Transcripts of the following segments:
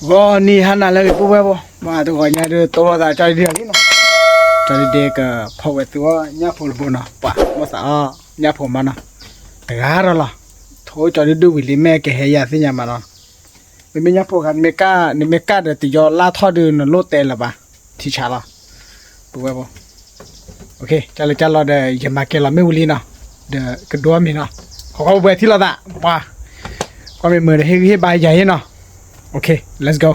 ဂီၤနံၤဟါနၤလၢအဂ့ၤ ပုၢ်ဝဲၢ်ဖိ, မ့ၢ်တဂီၤညါဒုး တိၢ်လိာ်သးကၠီဒံးလံနီၤ, ကၠီဒံးကဖီဝဲသုအီၣ်ညၣ်ဖိတဘိနီၤ, ပှၤလိာ်သးအီၣ်ညၣ်ဖိမးနီၤ, တဂၤဒီးလီၤ, ထိၣ်ကၠီဒုးဒုးဝံၤလံ မ့ၢ်ကဟဲယၤသ့ၣ်ညါမးနီၤ, မ့မ့ၢ်ညၣ်ဖိဂၤ နမ့ၢ်ကၢ်ဒီးတယီလၢထီၣ်ဒုး နလိၣ်တဲလၢၤဘၣ်, ထံဆးလီၤ, ပုၢ်ဝဲၢ်ဖိ, ကၢ်လၢကၢ်လီၤဒီး ယမၤကဲလီၤမ့ၣ်အူလံနီၤ, ဒီးကဒိမ့ၤနီၤ, ခီခီပှဲၤထံၣ်လိာ်သး, ပှၤ, ကွၢ်မ့ၢ်မုာ်ဒီးဟ့ၣ်ဂံၢ်ဟ့ၣ်ဘါယၤအံၤနီၤ, let's go.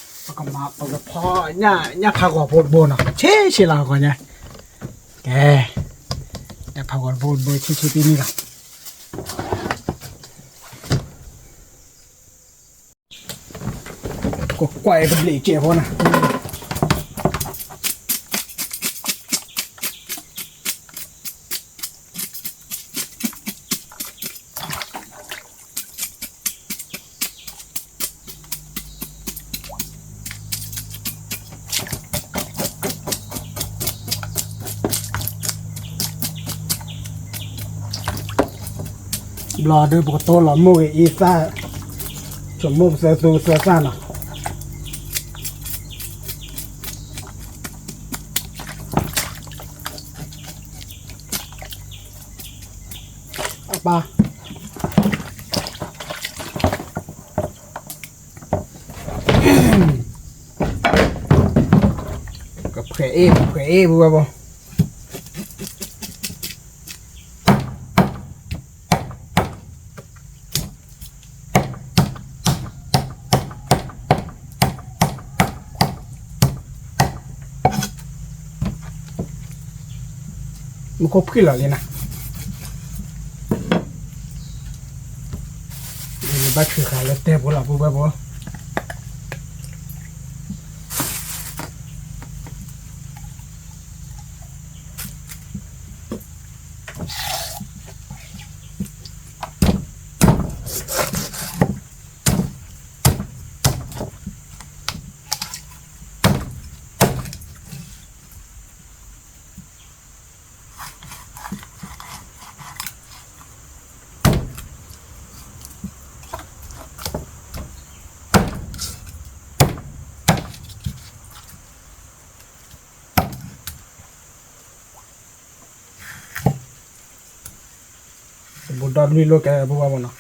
ပကဖီညၣ်ဖးဂီၤဖိတဘိနီၤ, ဆ့ဆ့လီၤဂီၤညါ, ကဲ, ညၣ်ဖးဂီၤတဘိတဘိ ဆ့ဆ့တနံၤလီၤ, ကကွၢ်အံၤတဘျီကဲဖိနီၤ. ဘျီဒီးပကတိၢ်လီၤမိၢ်ဂ့ၤအံသၣ်, ဆိမိၣ်ပသၢသူပသၢသၣ်နီၤ. အပၢ်, ကဖှဲးအ့ၣ် ကဖှဲးအ့ၣ် ပုၢ်ဝဲၢ်ဖိ. မူခိၣ်ဖှံၣ်လီၤလံနၤ, ဘၣ်ဆှုးဃာ်လၢတဲဖိလီၤ ပုၢ်ဝဲၢ်ဖိ. တဘိဒီဘ့ၣ်လိာ်ကဲ ပုၢ်ဝဲၢ်ဖိနီၤ.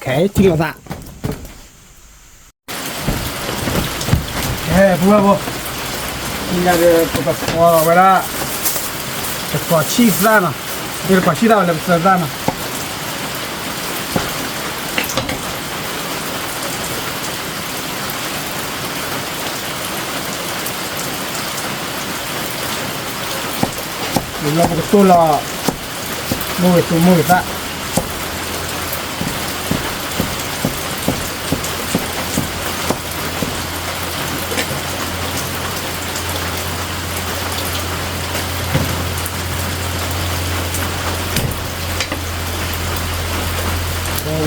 ကဲ ထံၣ်လိာ်သး, ကဲ ပုၢ်ဝဲၢ်ဖိ, ညါဒီး ပကဖီဝဲဒၣ် တကိးဆံၣ်သၣ်နီၤ, မ့ၢ်တကိးဆံၣ်သၣ်ဝဲလၢပသၢသၣ်နီၤ. လၢပကတိၢ်လီၤ မိၢ်ဂ့ၤသူမိၢ်ဂ့ၤသၣ်.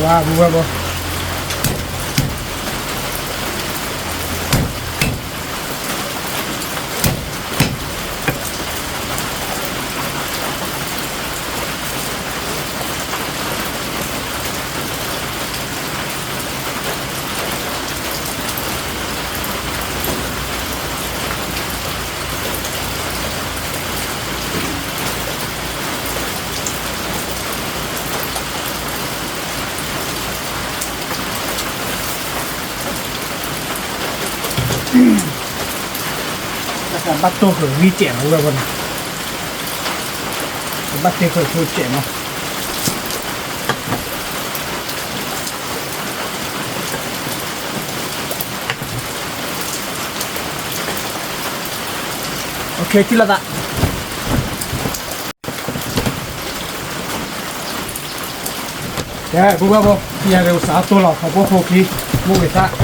ဝါ ပုၢ်ဝဲၢ်ဖိ. ဘၣ်တိၢ်ဃုာ်ဝံၣ်စဲးနီၤ ဝဲၢ်ဝဲၢ်နီၤ, ဘၣ်တိၢ်ဃုာ်ဆိစဲးနီၤ. ထံၣ်လိာ်သး. ကဲ ပုၢ်ဝဲၢ်ဖိ, ယၤဒီးစးတိၢ်လီၤ ဖီဖိဖိခံ, မိၢ်ဂ့ၤသၣ်. အ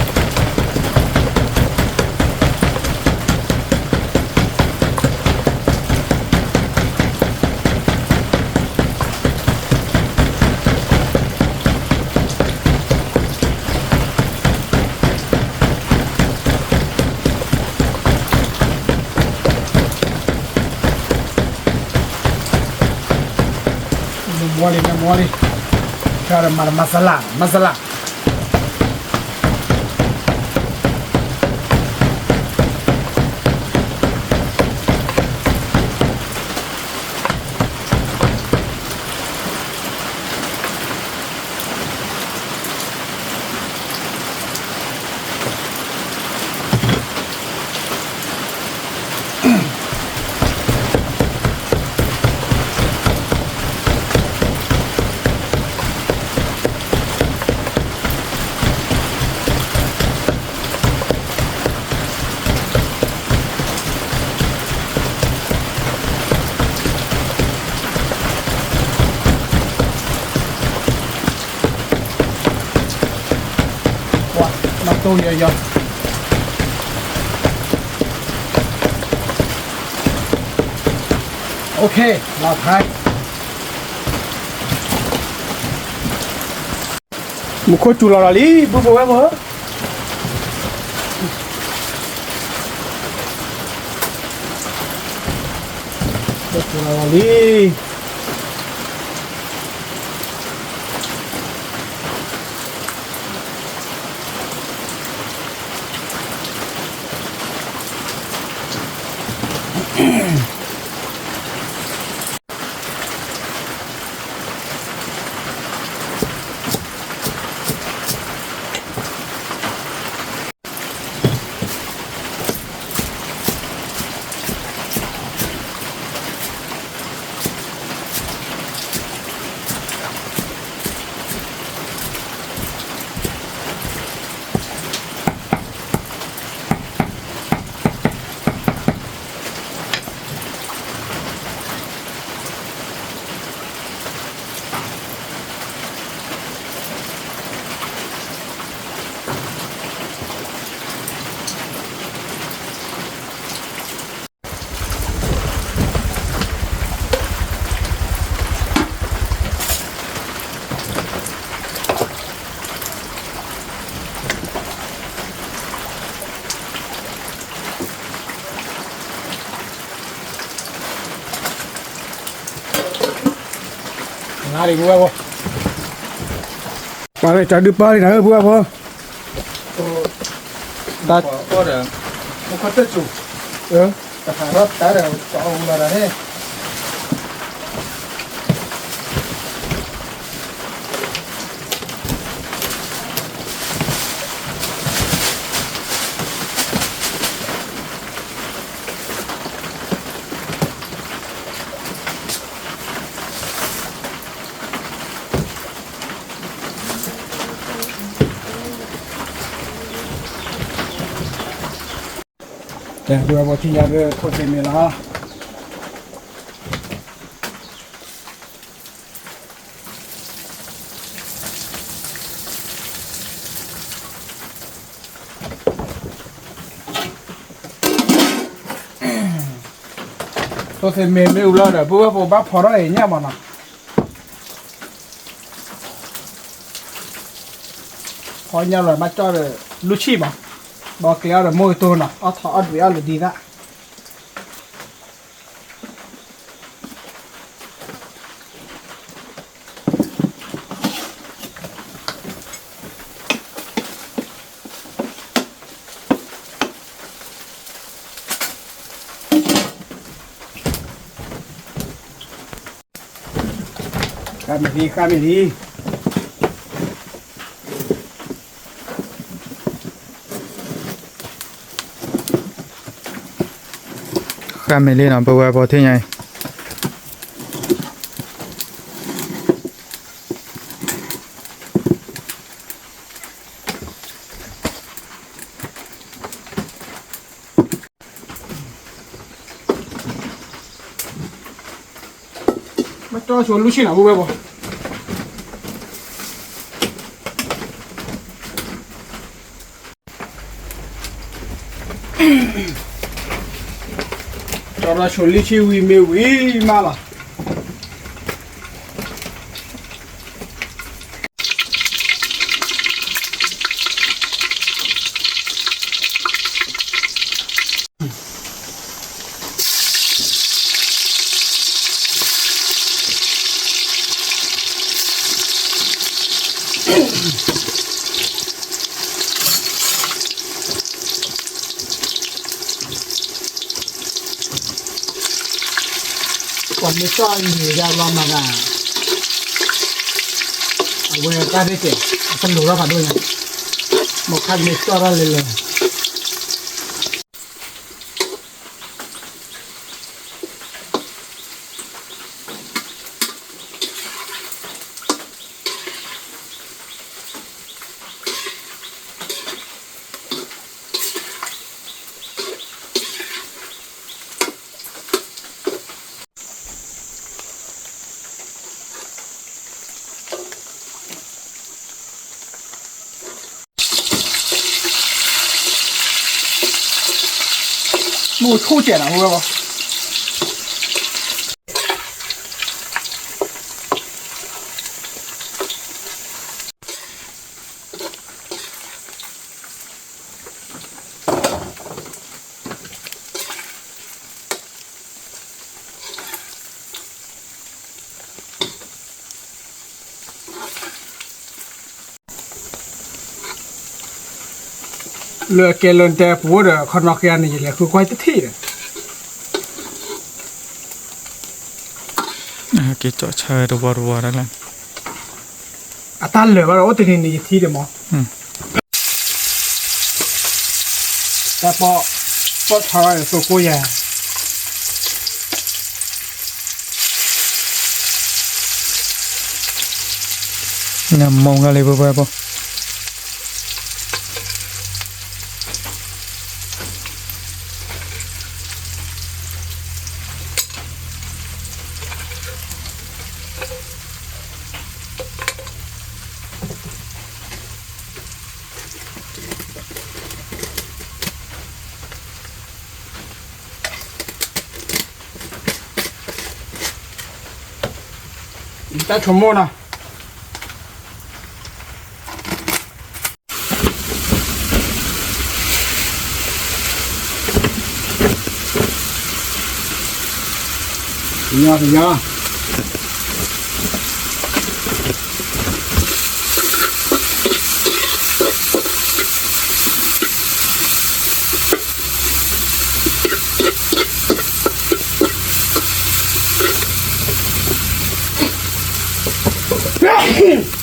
မီလံ မီလံ, ခဲဒီးမၤတၢ် masala masala. ပှၤ မၤတိၢ်ယီၤယီၤ, အိၣ်ခ့ လီၤဖး, မူခိၣ်စူၤလီၤလီၤလံ ပုၢ်ဖိဝဲၢ်ဖိဧၢ, မူခိၣ်စူၤလီၤလီၤလံ. နၤဒံး ပုၢ်ဝဲၢ်ဖိ, ပှၤလၢတၢ်ဒုးပာ်လံနၤဧၢ ပုၢ်ဝဲၢ်ဖိ, တၢ်, တၢ်ဖးထီၣ်တၢ်ဒီး တအီၣ်ဝံၤလီၤတၢ်န့ၣ် တဲ ပုၢ်ဝဲၢ်ဖိ ထံၣ်ညါဒ် ထိၣ်သ့ၣ်မ့ၤလီၤ. ထိၣ်သ့ၣ်မ့ၤမ့ၢ်အူလီၤဒီး ပုၢ်ဝဲၢ်ဖိဘၣ်ဖီထီၣ်အံၤညၣ်မးနီၤ, ဖီညၣ်လီၤဘၣ်ကၠီၣ်ဒီး လူၢ်ဆံၣ်မး, ဘီကျဲအီၣ်ဒီးမိၢ်ကတိၤနီၤ အီၣ်ထီၣ်အီၣ်ဒွံးအီၣ်လၢာ်ဒံးသၣ် ဃၣ်မ့ၢ်လံ ဃၣ်မ့ၢ်လံ, ဃၣ်မ့ၢ်လံနီၤ ပုၢ်ဝဲၢ်ဖိ ထံၣ်ညါအံၤ မ့ၢ်တီဆိလူၢ်ဆံၣ်နီၤ ပုၢ်ဝဲၢ်ဖိ, တီဒီးဆိလူၢ်ဆံၣ်ဝံၤမ့ၢ်ဝံၤမးလီၤ. မ့ၢ် ပှၤမ့ၢ်ကၠီၣ်အံၤန့ၣ် ယါဘျီမၤဂၤ အဝဲတၢ်ရ့ၣ်ကဲး အတလိၤထီၣ်ဖးဒိၣ်ညါ မိၢ်ခါမ့ၢ်ကၠီၣ်ထီၣ်လဲၤလဲၤ မ့ၢ်ဆူၣ်စဲးနၤ ဟိဝဲဘၣ် လၢကဲလၢနတဲပူၤ အိၣ်ဒီးခီနီၢ်က့ၤန့ၣ် ယလဲၤဃုကွၢ်တထံၣ်ဒီး က့ၤကၠီၣ်ဆၢတဝီတဝီဒၣ်လဲၣ် အတၢ်လၢာ်ဘၣ်ဒီး အိၣ်တနံၤနံၤယထံၣ်ဒီးမး တၢ်ပီၣ် ပီၣ်ထီၣ်သိကိးယၤ နမိၢ်ဂၤလံ ပှၤပှၤပှၤ တၢ်ဆိကမိၣ်နီၤ ပယီၤ ပယီၤ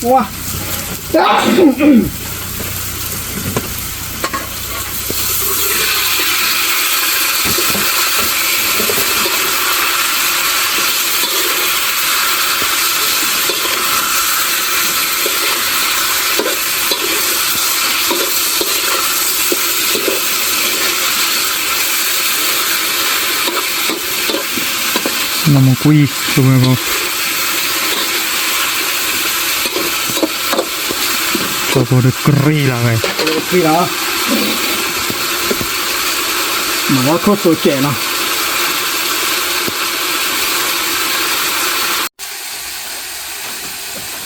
ဝါ နမ့ၢ်ကွံာ် ကဝဲဘီ ကဝဲဘီဒီးကရံၣ်လီၤဝဲ ကရံၣ်လီၤ မၤလီၤထိၣ်သိကဲးနီၤ ဃ့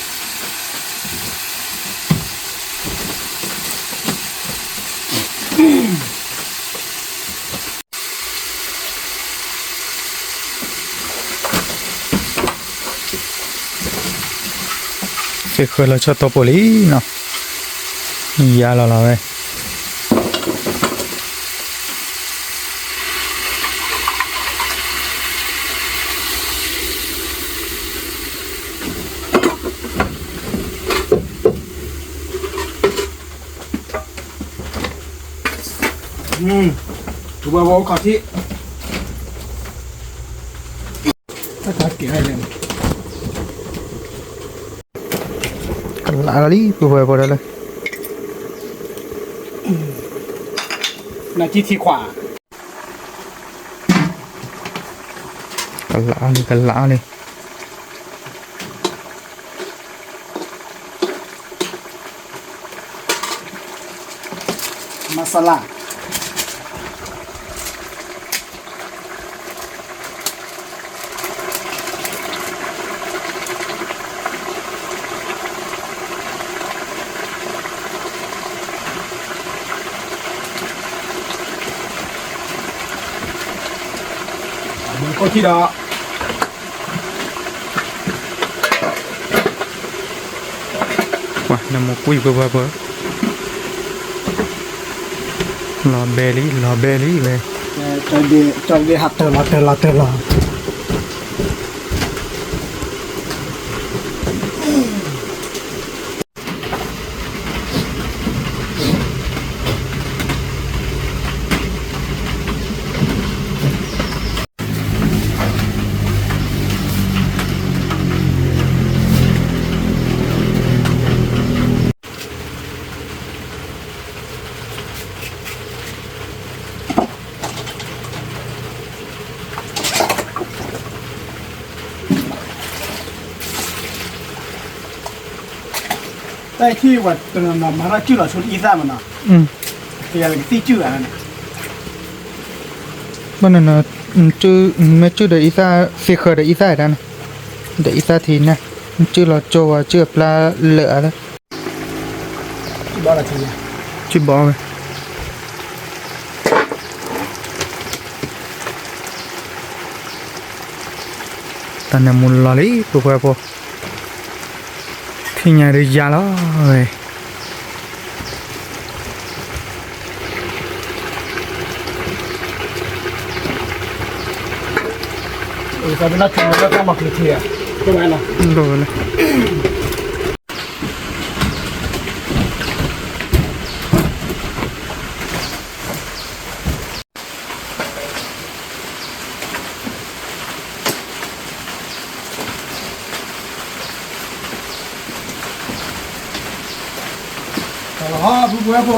ဃၢလီၤဆီတီပိာ်လံနီၤ, ယါလီၤလီၤဝဲ. ထူဘၣ်ဝဲအိၣ်ခီၣ်ထံး, တၢ်က့ၤလဲၣ်, ကလးလီၤလံ ပဝဲပှၤဒီးလၢ နကံထံခွး ကလးလံ ကလးလံ. Masala. အဘၢခိၣ်ထံဒီး တၢ် ပှၤနမိၢ်ကွံာ်ပှၤပှၤပှၤ, လီၤဘဲလံ လီၤဘဲလံဝဲ, ကၠီဒ့ဟးတၢၢ်လီၤတၢၢ်လီၤတၢၢ်လီၤ. တၢ်ထံၣ်ဝဲတနီၤနီၤ မၤထီၣ်စုၣ်လီၤဆိလၢအံသၣ်မနီၤ, ကယၤလၢကသံၣ်စုၣ်ဂၤန့ၣ်, ဘၣ်နီၤနီၤ, မ့ၢ်စုၣ်ဒီးအံသၣ် သ့ဃၢၤဒီးအံသၣ်ဒၣ်န့ၣ်, ဒီးအံသၣ်ထံၣ်န့ၣ်, စုၣ်လီၤကၠီဝဲစုၣ်အပျၢ်လၢာ်အါလၢ စုၣ်ဘီဝဲ, တၢ်နၢမူလီၤလံ ပှၤပှၤဖိ, ထံၣ်ညါဒုးယါလီၤဝဲ. သးပနၢ်ထူၣ်လၢတၢ်မၤကျိၤထံဧါ, ဒိၣ်ဝဲလၢ ဟီ ပှၤပှၤဖိ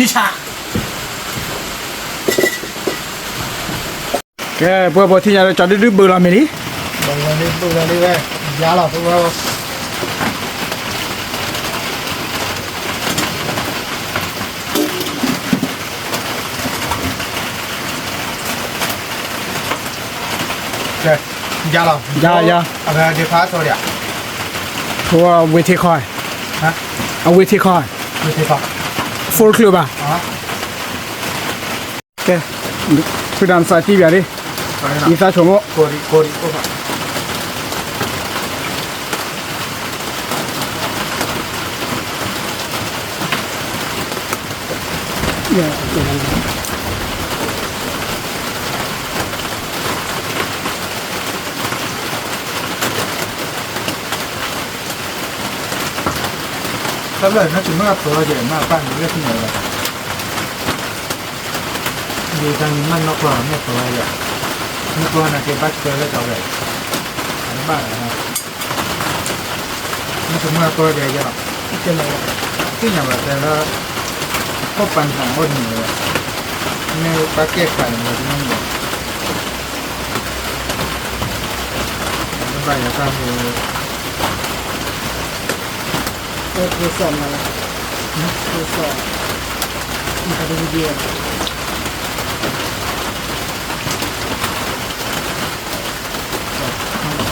ဧၢ, ထံဆး, ကဲ ပှၤပှၤထံၣ်ညါဒီး ကၠီဒုဒုဘုးလီၤမ့ၢ်လံ, ဘုးလီၤလံ ဘုးလီၤလံဝဲ, ယါလီၤ ပှၤပှၤ ကဲ ယါလီၤ ယါလီၤ ယါ, အဝဲဒ့ဖးဆိဒံး, အဝဲထံခီ, အဝဲထံခီ, ဝဲထံခီ, ဖိတချုးဘၣ်, ကဲ, ဖုဒၣ်နသးတံၢ်ဘၣ်လံ, ယသးဆိကမိၣ် တၢ်လၢာ်န့ၣ် တမ့ၢ်အပၢယဲၢ် မ့ၢ်အပၢ်န့ၣ်လၢသ့ၣ်ညါဝဲ, ဒ်တၢ်န့ၣ်မ့ၢ်နီၢ်ကွၢ်မ့ၢ်ပၢယဲၢ်, မ့ၢ်ကွၢ်န့ၣ်က့ၤဘၣ်စၢၤလၢကီးဝဲ, အတဘၣ် မ့ၢ်တမ့ၢ်အပၢယဲၢ်ယဲၢ်လီၤ, သ့ၣ်ညါဘၣ်တဲလၢ ခိၣ်ပၢ်န့ၣ်အိၣ်န့ၣ်ဝဲ, မ့ၢ်ပၢ်ကဲၣ်ဖးန့ၣ်လီၤတမ့ၢ်န့ၣ်, တဘၣ်ယၤတၢ်ဟိ Close up မးလၢ close up မး ဟါနၤထံ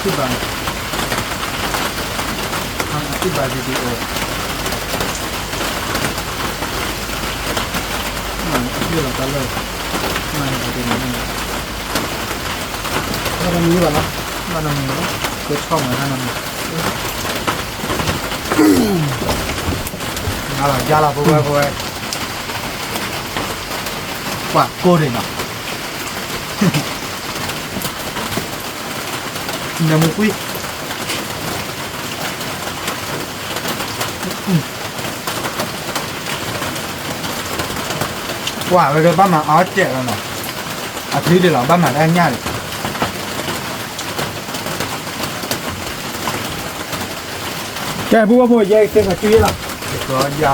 ၣ်ဘၣ်, ဟါနၤထံၣ်ဘၣ် video မ့ၢ်အထံၣ်လီၤတၢ်လၢ မ့ၢ်အထံၣ်လီၤ ဘၣ်နမံၤဘၣ်လီၤ, ဘၣ်နမံၤလီၤ, ကဆီၣ်မၤတၢ်နမံၤ, ယါလီၤ ယါလီၤ ပဝဲ ပဝဲ, ကွၢ်ကိၢ်ဒံးနီၤ, နမူကွံာ် ကွၢ်ဝဲဒၣ်ဘၣ်မၤအီၣ်စဲးလီၤနီၤ, အချံဒံးလီၤ ဘၣ်မၤတၢ်ညၣ်ဒံး, ကဲ ပူဝဲဖိ ယဲကတဲဖးကံလီၤ, ယၤ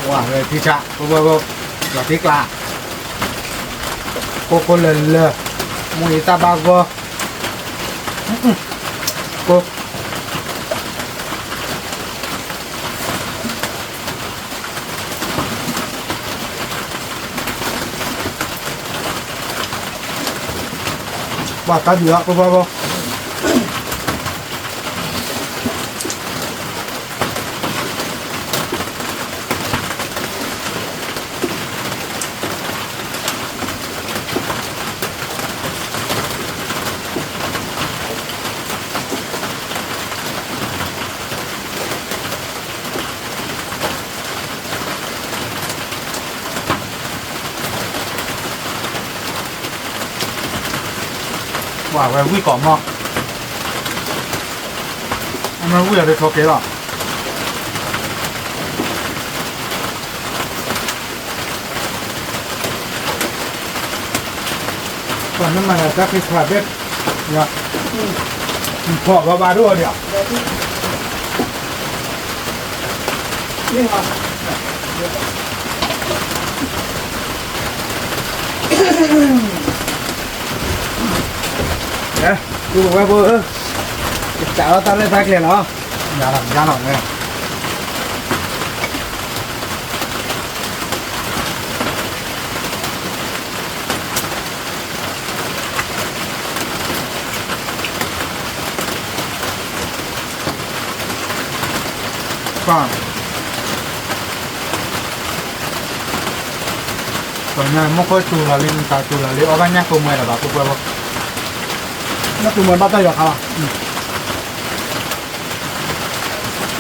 ဝဲထံဆး ပဝဲဖိ, ယွၤထံကျါ, ကိၢ်ကိၢ်လၢလၢ, မိၢ်အံသၣ်ဘၣ်ဂီၢ်, ဖိ ပှၤတၢ်ဒုးအီၤ ဖိဖိဖိ ပှၤဝဲဝံၣ်ကိးမီၢ်, အမ့ၢ်ဝံၣ်အီၤဒီးထိးက့ၤလီၤ. ပှၤနမၤလၢတၢ်ဃ့ခွါဘ့ၣ်, နဖီၣ်ဘၣ်ဘၣ်ဒိၣ်အီၤဒီး ပုၢ်ဝဲၢ်ဖိဧၢ, ကစးထီၣ်တၢ်ရဲၣ်တၢ်ကျဲၤလီၤ. ယၤလီၤ ယၤလီၤန့ၣ် ပှၤ ပှၤညါမူခိၣ်စူၤလီၤလံ မတၤစူၤလီၤလံ အီၣ်ဘၣ်ညၣ်ကိးမွဲဒီးဘၣ် ပုၢ်ဝဲၢ်ဖိ, ညၣ်ကိးမွဲဘၣ်တၢ်ယီၤခါလီၤ.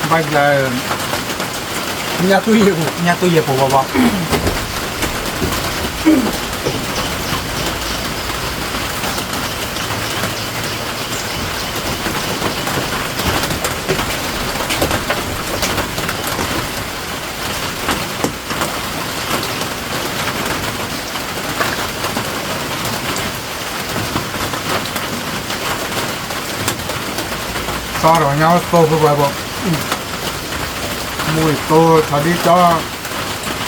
ဘၣ်ယၤ, ညၣ်သူၣ်ယဲၢ်ပူၤ ညၣ်သူၣ်ယဲၢ်ပူၤဘၣ်ဘၣ်. သီဒီးညၣ်အိၣ်သိ ပုၢ်ဝဲၢ်ဖိ, မူအံၤသိ ဆီဒံၣ်ကၠ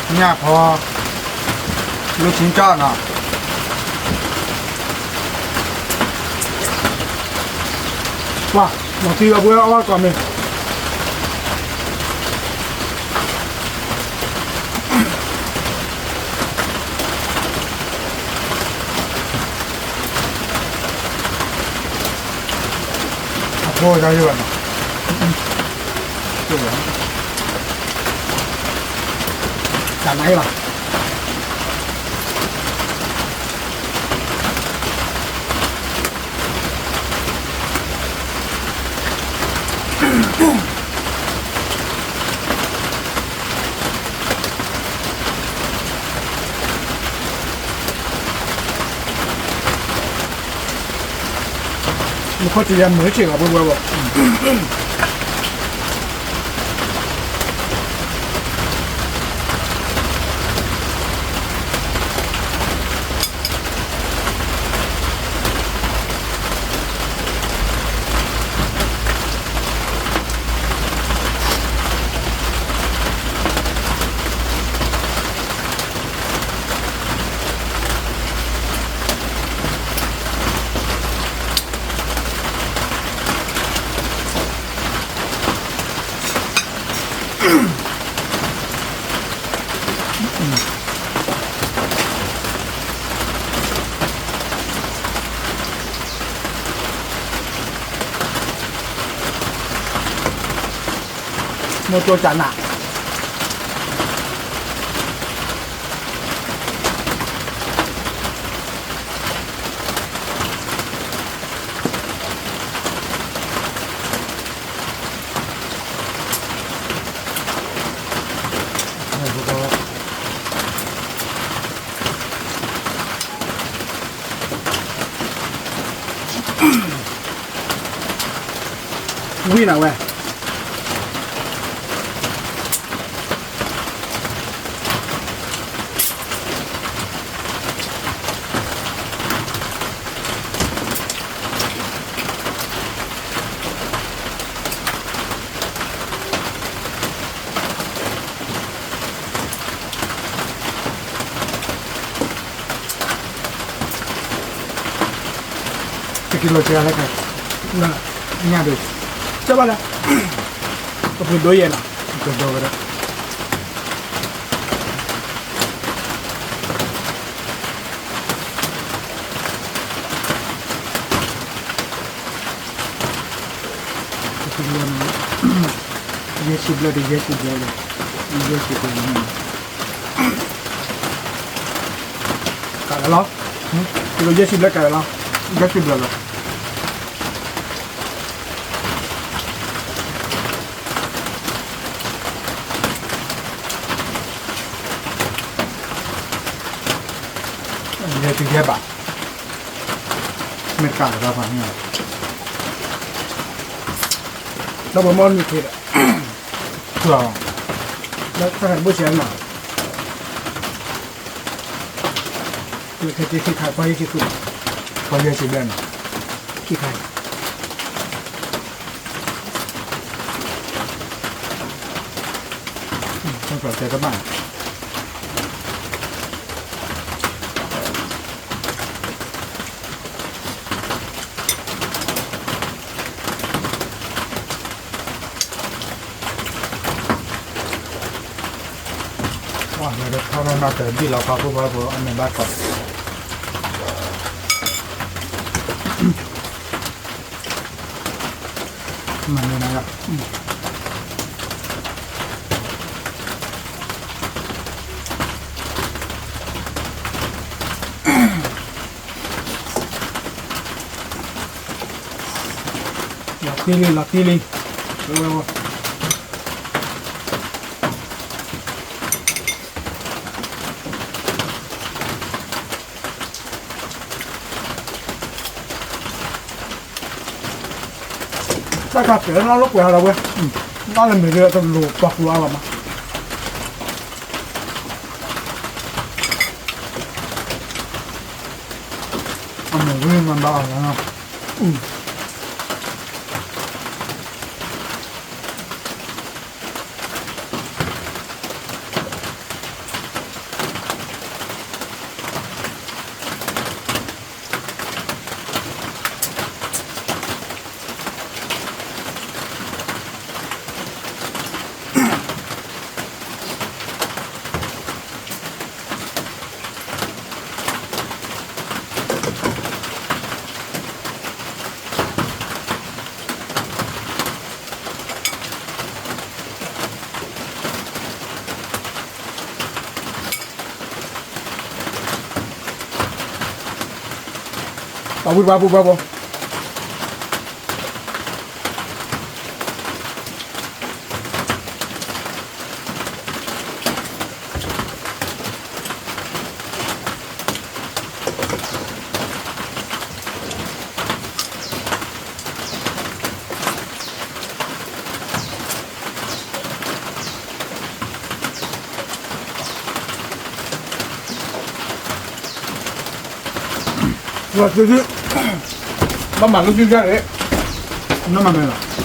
ီ, ညၣ်ဖီ, လူၢ်ဆံကၠီနီၤ. ပှၤ မၤသံဝဲ ပုၢ်ဝဲၢ် အီၣ်ဘၣ်ကိးမံၤ အဖိတၢ်ယိၣ်ဘၣ်နီၤ, တၢ်နါယိၣ်ဘၣ်. မူခိၣ်စူၤယၤမုာ်ဆံးလီၤ ပုၢ်ဝဲၢ်ဖိ. မိၢ်တိၢ်ကနၣ် ဝံၤနၤဝဲ တကံလိကဲလၢခဲ န ညၣ်ဒုး, ကၢဘၣ်လၢ, ပကဒိယဲနီၤ, ပကဒိဝဲဒၣ်, ယဲၢ်ဆံဘျဲၣ်ဒီး ယဲၢ်ဆံဘျဲၣ်ဒီး, ယဲၢ်ဆံဘျဲၣ်, ကးလီၤ, ယဲၢ်ဆံဘျဲၣ်ကးလီၤ, ယဲၢ်ဆံဘျဲၣ်လီၤ. ယဲၢ်ဆံယဲၢ်ဘး, မ့ၢ်ကးလီၤဘၣ်န့ၣ်, ဒီးပမ့ၢ်နုာ်က့ၤဒီး, လၢတၢ်တဘိၣ်ဆံးနီၤ, လၢခဲက့ၤခံခါ ပှၤယဲၢ်ဆံသူၣ်, ပှၤယဲၢ်ဆံဘျဲၣ်နီၤ, ခံခါ, တၢ်ကီတဲတဘၣ် ထီၣ်နီၢ်တဘံၣ်လီၤ ဖးဖိဖးဖိ အမဲာ်ဘၣ်ကီး မၤန့ၢ်နၤ, လီၤတံၢ်လံ လီၤတံၢ်လံ, ဝဲဝဲဝဲ တၢ်ခါပှဲၤနီၣ်လိာ်ကွဲးဟးလီၤဝဲ, နီၣ်လၢမ့ၢ်ဒၣ်တလိၤပှၤကူအါလီၤမး, အမ့ၢ်ဝဲမၤဘၣ်အီၤလီၤ, ပှၤဝံၣ်ပှၤပူၤပှၤပူၤ လီၤစုဒု, ဘၣ်မၤလိစုဒၣ်န့ၣ်, နမၤမဲာ်လီၤ.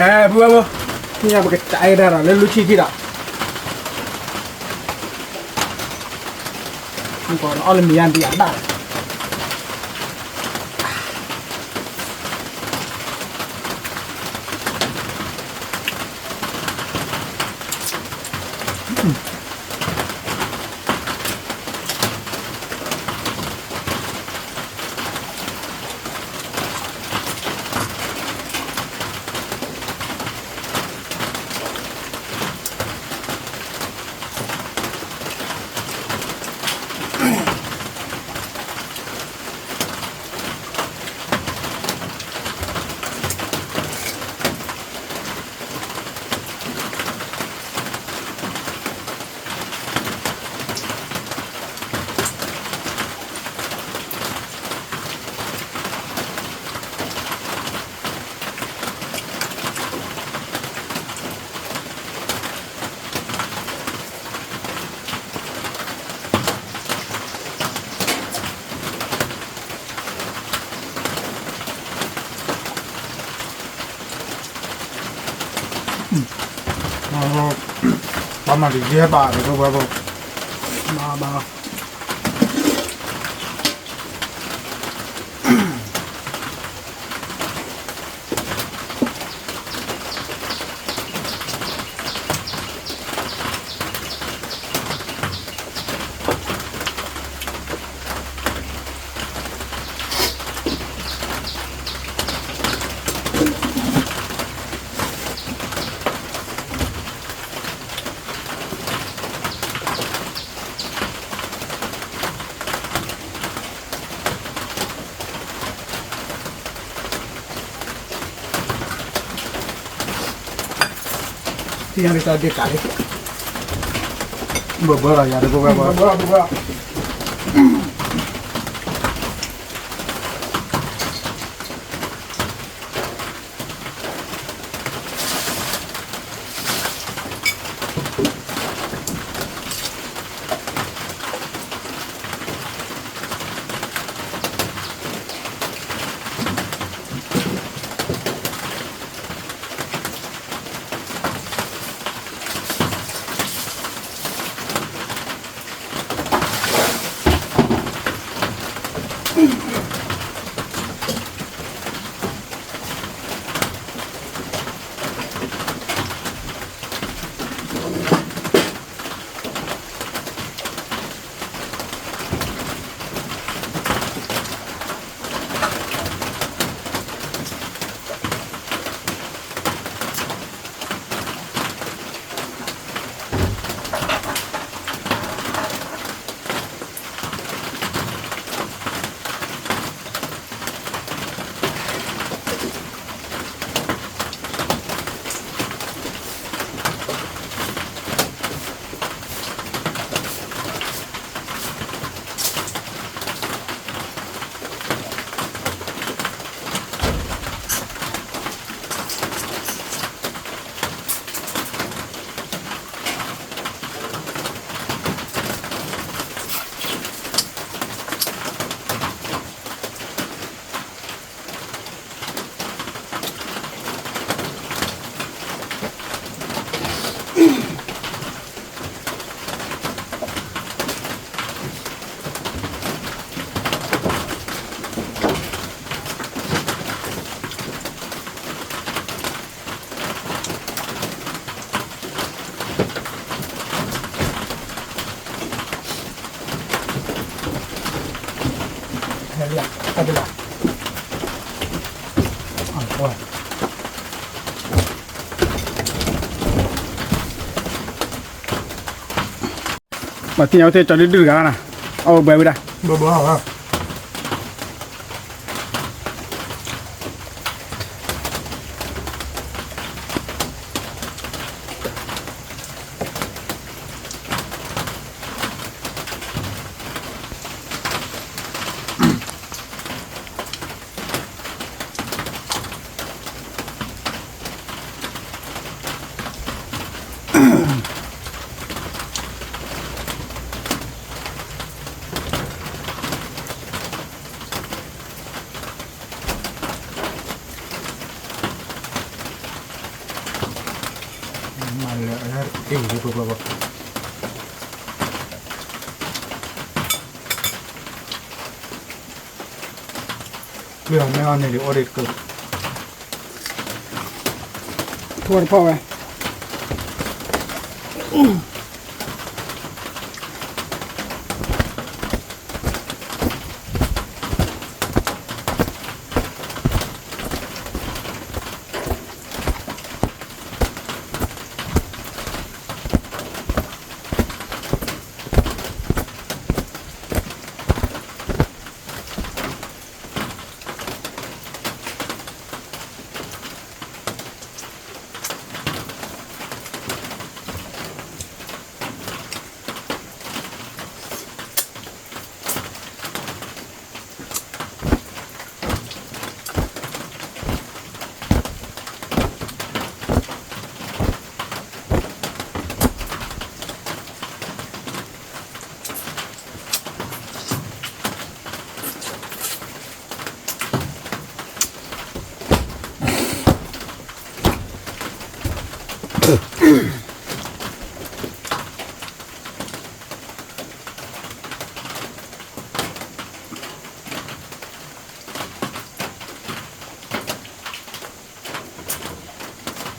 ကဲ ပုၢ်ဝဲၢ်ဖိ, မ့ၢ်ပကတၢ်အဲၣ်ဒၣ်ဒီး လၢလူထံထံဒီး, မ့ၢ်ကအီၣ်လၢမံၤယါဒံးအဘၣ်လီၤ. ပှၤမၤတယဲၢ်ဘၣ်ဒီး ပဝဲဘၣ်, ဘၣ်ဘၣ်. သ့ၣ်ညါလၢတၢ်ဒ့ၣ်ကးလံ, ဘၢဘၢလီၤယၤတဘၢဘၢဘၢဘၢ. ပှၤသ့ၣ်ညါဝဲသ့ၣ်ကၠီဒုၣ်ဒုၣ်တဂၤလီၤနၤ, အဝဲဘှဲဝဲဒၣ် ဘၢဘၢ မၤလၢအတ့ၢ်ယံၤပှၤပှၤပှၤ, မ့ၢ်အီၤန့ၣ်ဒ်အီၣ်ဒ့ၣ်ကၢ, ထိၣ်တဖီၣ်ဝဲ.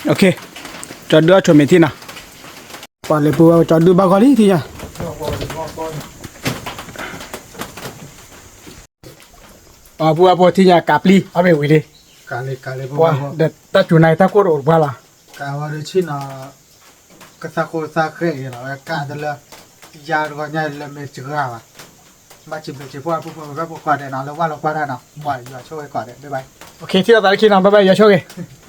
ကၠီဒုအီၣ်ဆိးမ့ၢ်ထံနီၤ, ပှၤလဲၤပူၤဝဲကၠီဒုဘၣ်ဂီၢ်လံထံၣ်ညါ, ပှၤပူၤဝဲဖိထံၣ်ညါကးပျံၤ အမ့ၢ်ဝံၤလံ, ဒီးတၢ်စူၤနၤတၢ်ကိၢ်တအိၣ်တပှၢ်လီၤ, ကးဝဲဒၣ်ဆ့ၣ်နီၤ, ကသးဃိသးဃဲအံၤလီၤ ဝဲကးတလၢ, ယၤတဂီၤညါလၢမ့ၢ်စှၤဘၣ်, ဘၣ်စံးဘျုးစံးဖှိၣ်အပူၤဖိ ပဘၣ်ပကွၢ်ဒဲးနီၤ လၢဝၢ်လီၤကွၢ်တၢ်နီၤ ပှၤယွၤဆိၣ်ဂ့ၤကိးဂၤဒဲး ဘၣ်ဘၣ်, ထံၣ်လိာ်သးလၢခံနီၤ ဘၣ်ဘၣ် ယွၤဆိၣ်ဂ့ၤ